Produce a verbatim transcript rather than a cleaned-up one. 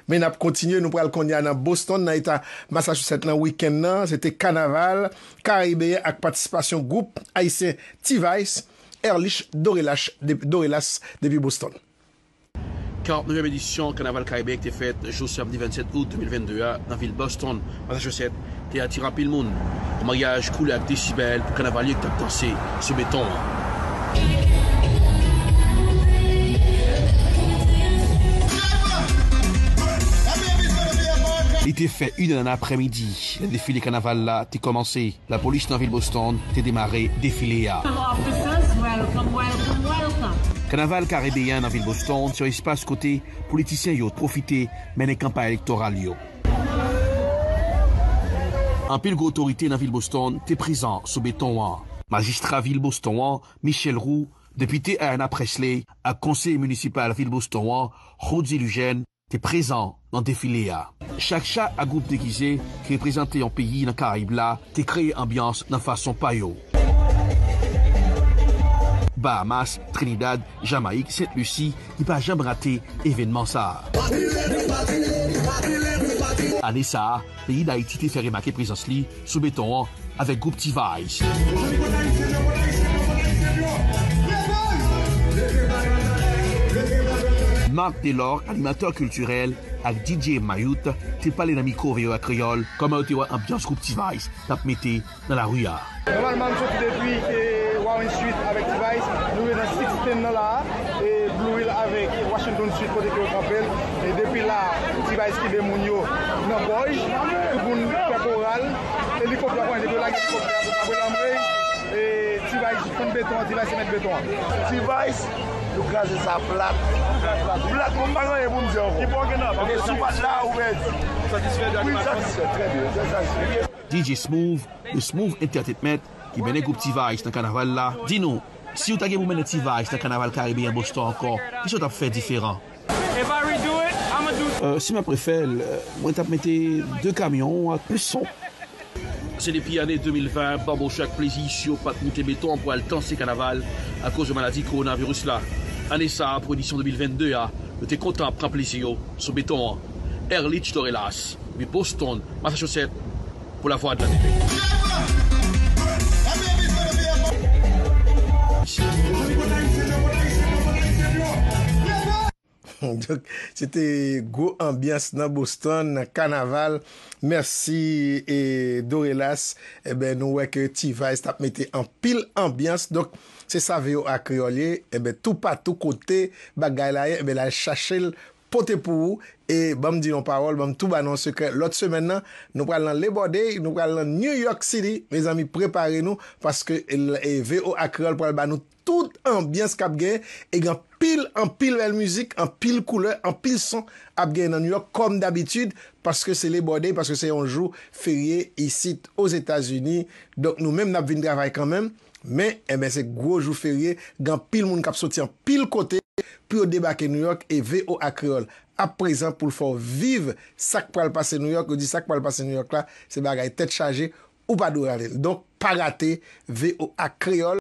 Men n ap kontinye, nou pral kounye a nan Boston, nan eta Massachusetts, nan wikenn nan. Se te kanaval karibeyen ak patisipasyon gwoup ayisyen T-Vice, Erlich Dorelache de-, Dorelas depi Boston. Karant-nevyèm edisyon Kanaval Karibeyen ki te fèt jou samdi vennsèt out de mil venndde a nan vil Boston, Massachusetts, te atire anpil moun. Yon maryaj koulè ak desibèl pou kanavalye ki t ap danse sou beton an. Li te fè inè nan aprèmidi, lè defile kanaval la te kòmanse. Lapolis nan vil Boston te demare defile a. Officers, welcome, welcome, welcome. Kanaval karibeyen nan vil Boston se yon espas kote politisyen yo pwofite mennen kanpay elektoral yo. Anpil gwo otorite nan vil Boston te prezan sou beton an. Majistra vil Boston an, Michel Roux, depite Ayanna Pressley ak konseye minisipal vil Boston an, Rhodzy Lugène, te prezan nan defile a. Chak cha ak gwoup degize ki reprezante yon peyi nan Karayib la te kreye anbyans nan fason pa yo. Bahamas, Trinidad, Jamayik, Sent Lisi, ki pa janm rate evènman sa a. Ane sa a, peyi Dayiti te fè remake prezans li sou beton an avèk gwoup T-Vice. Marc Delors, animatè kiltirèl, ak D J Mayout te pale nan mikwo V O A Kreyòl kòman yo te wè anbyans gwoup T-Vice t ap mete nan lari a. Nòmalman, nou soti depi, e, Warren Street avèk T-Vice, nou rive nan Sixteenth nan la a, e, Blue Hill avèk Washington Street kote ke yo kanpe l. E depi la, T-Vice kenbe moun yo nan gòj, tout moun fè koral, elikoptè, pran depi yo lage elikoptè a pou frape lanmwey, e T-Vice jis konn beton an, T-Vice se mèt beton an. T-Vice, nou kraze sa plat. Plat, nou pa gen anyen pou m di ankò. Paske si w pa t la, ou pèdi. Wi, satisfè, trè byen, trè satisfè. D J Smooth, The Smooth Entertainment, ki mennen gwoup T-Vice nan kanaval la, di nou, si w ta gen pou mennen T-Vice nan kanaval karibeyen Boston ankò, kisa w t ap fè diferan? If I redo it, I'ma do Euh, si m ap refè l, mwen t ap mete de kamyon ak plis son. Se depi ane de mil ven, Bubble Show ak Plezi Isi yo pa t moute beton an pou al danse kanaval akoz de maladi kowonaviris la. Ane sa a, pou edisyon de mil venndde a, yo te kontan ap pran plezi yo sou beton an. Erlich Dorelas, depi Boston, Massachusetts, pou Lavwadlamerik. Donk, se te gwo anbyans nan Boston, nan kanaval. Mèsi, e, Dorelas. Eben, nou wè ke T-Vice t ap mete anpil anbyans. Donk, se sa V O A Kreyòl ye. Eben, toupatou kote bagay la ye, eben, l al chache l, pote pou ou. E ban m di nou yon pawòl, ban m tou ba nou yon sekrè. Lòt semèn nan, nou pral nan Labor Day, nou pral nan New York City. Mezanmi, prepare nou, paske, e, V O A Kreyòl pral ba nou tout anbyans k ap genyen, e gen anpil, anpil bèl mizik, anpil koulè, anpil son ap genyen nan New York, kòm dabitid, paske se Labor Day, paske se yon jou ferye isit Ozetazini. Donk, nou menm, n ap vin travay kanmenm, men, enben, se gwo jou ferye, gen anpil moun k ap soti anpil kote pou yo debake New York, e V O A Kreyòl ap prezan pou l fè w viv sa k pral pase New York. Yo di sa k pral pase New York la, se bagay tèt chaje, ou pa dwe rate l. Donk, pa rate V O A Kreyòl.